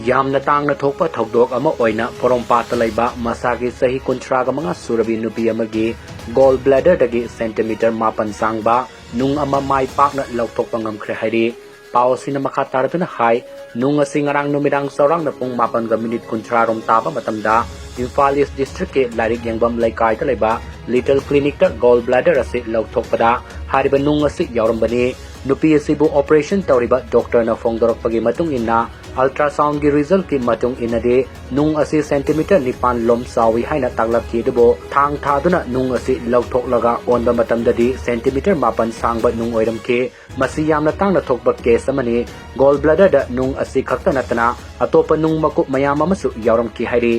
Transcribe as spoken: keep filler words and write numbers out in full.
ꯌꯥꯝꯅ ꯇꯥꯡꯅ ꯊꯣꯛꯄ ꯊꯧꯗꯣꯛ ꯑꯃ ꯑꯣꯏꯅ ꯄꯣꯔꯣꯝꯄꯥꯠꯇ ꯂꯩꯕ ꯃꯁꯥꯒꯤ ꯆꯍꯤ ꯀꯨꯟꯊ꯭ꯔꯥꯒ ꯃꯉꯥ ꯁꯨꯔꯕꯤ ꯅꯨꯄꯤ ꯑꯃꯒꯤ gall bladderꯗꯒꯤ centimeter ꯃꯥꯄꯟ ꯁꯥꯡꯕ ꯅꯨꯡ ꯑꯃ ꯃꯥꯏ ꯄꯥꯛꯅ ꯂꯧꯊꯣꯛꯄ ꯉꯝꯈ꯭ꯔꯦ ꯍꯥꯏꯔꯤ꯫ ꯄꯥꯎ ꯑꯁꯤꯅ ꯃꯈꯥ ꯇꯥꯔꯗꯨꯅ ꯍꯥꯏ, ꯅꯨꯡ ꯑꯁꯤ ꯉꯔꯥꯡ ꯅꯨꯃꯤꯗꯥꯡ ꯆꯥꯎꯔꯥꯛꯅ ꯄꯨꯡ ꯃꯥꯄꯟꯒ minute ꯀꯨꯟꯊ꯭ꯔꯥ ꯔꯣꯝ ꯇꯥꯕ ꯃꯇꯝꯗ ꯏꯝꯐꯥꯜ East Districtꯀꯤ ꯂꯥꯏꯔꯤꯛ ꯌꯦꯡꯐꯝ ꯂꯩꯀꯥꯏꯗ ꯂꯩꯕ Little Clinicꯇ gall bladder ꯑꯁꯤ ꯂꯧꯊꯣꯛꯄꯗ ꯍꯥꯏꯔꯤꯕ ꯅꯨꯡ ꯑꯁꯤ ꯌꯥꯎꯔꯝꯕꯅꯤ꯫ ꯅꯨꯄꯤ ꯑꯁꯤꯕꯨ operation ꯇꯧꯔꯤꯕ doctorꯅ ꯐꯣꯡꯗꯣꯔꯛꯄꯒꯤ ꯃꯇꯨꯡ ꯏꯟꯅ, ultrasoundꯒꯤ resultꯀꯤ ꯃꯇꯨꯡ ꯏꯟꯅꯗꯤ ꯅꯨꯡ ꯑꯁꯤ centimeter ꯅꯤꯄꯥꯟ ꯂꯣꯝ ꯆꯥꯎꯏ ꯍꯥꯏꯅ ꯇꯥꯛꯂꯛꯈꯤ꯫ ꯑꯗꯨꯕꯨ ꯊꯥꯡ ꯊꯥꯗꯨꯅ ꯅꯨꯡ ꯑꯁꯤ ꯂꯧꯊꯣꯛꯂꯒ ꯑꯣꯟꯕ ꯃꯇꯝꯗꯗꯤ centimeter ꯃꯥꯄꯟ ꯁꯥꯡꯕ ꯅꯨꯡ ꯑꯣꯏꯔꯝꯈꯤ꯫ ꯃꯁꯤ ꯌꯥꯝꯅ ꯇꯥꯡꯅ ꯊꯣꯛꯄ case ꯑꯃꯅꯤ꯫ Gall bladderꯗ ꯅꯨꯡ ꯑꯁꯤ ꯈꯛꯇ ꯅꯠꯇꯅ ꯑꯇꯣꯞꯄ ꯅꯨꯡ ꯃꯀꯨꯞ ꯃꯌꯥꯝ ꯑꯃꯁꯨ ꯌꯥꯎꯔꯝꯈꯤ ꯍꯥꯏꯔꯤ꯫